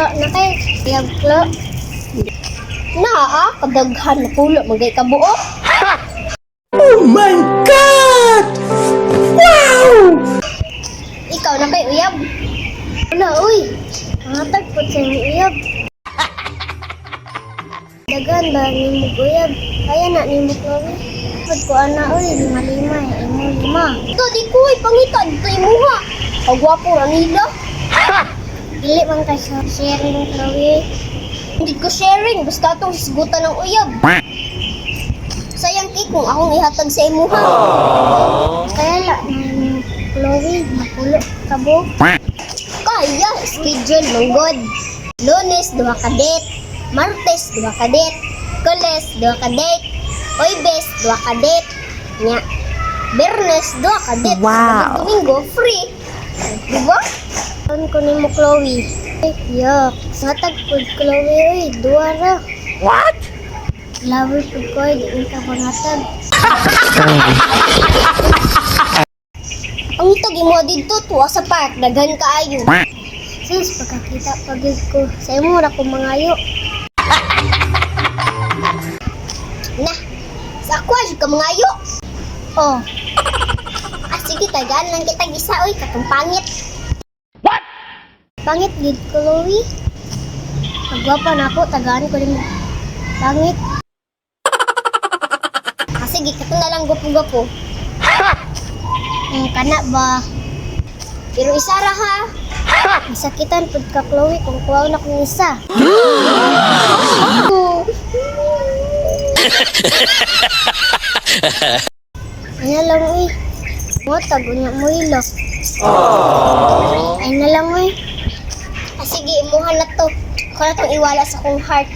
Klo, naa kay uyab, Klo? Naa, kadaghan na pulo, magay kabuok. Oh my God! Wow! Ikaw, naa kay uyab? Wala, uy. Pangatag po sa imong uyab. Daghan ba nimo uyab? Kaya na nimo, Chloe. Pud ko ana, uy, lima-lima eh, imo lima. Ito di ko ay pangita dito imuha. Kagwapo ra nila. Dili man kay sa sharing, Chloe. Hindi ko sharing, basta atong hisgutan ng uyab. Sayang kay kung akong ihatag sa imuha. Kaya la na nimo, Chloe, mapulo kabuok. Kaya, schedule man god. Lunes, duha ka date. Martes, duha ka date. Miyerkules, duha ka date. Huwebes, duha ka date. Nya. Biyernes, duha ka date. Wow. Domingo, free. Diba? Ano ko nimo, Chloe? Eh, yak. Hatag pud, Chloe, oy. Duha ra. What? Lover pud ko, ay, di ka pangatag. Ang itag imo didto tuwa sa park, daghan kaayo. Sis, pagkakita pagid ko sa imo ra ko mangayo. Na, sa ako jud ka mangayo. Oh. Ah, sige, tagaan lang kita isa, oy, katong pangit. What? Pangit gid ko, Chloe. Pagwapa na ako, tagaan ko rin pangit. Ah, sige, kato na lang gwapo-gwapo. Kana ba? Pero isa ra ha. Masakitan pud ka, Chloe, kung kuha na kong isa. Ay na lang, uy. Motag, unya mo ilok. Ay na lang, uy. Ah, sige, imuha na to. Ako na tong iwala sa kong heart.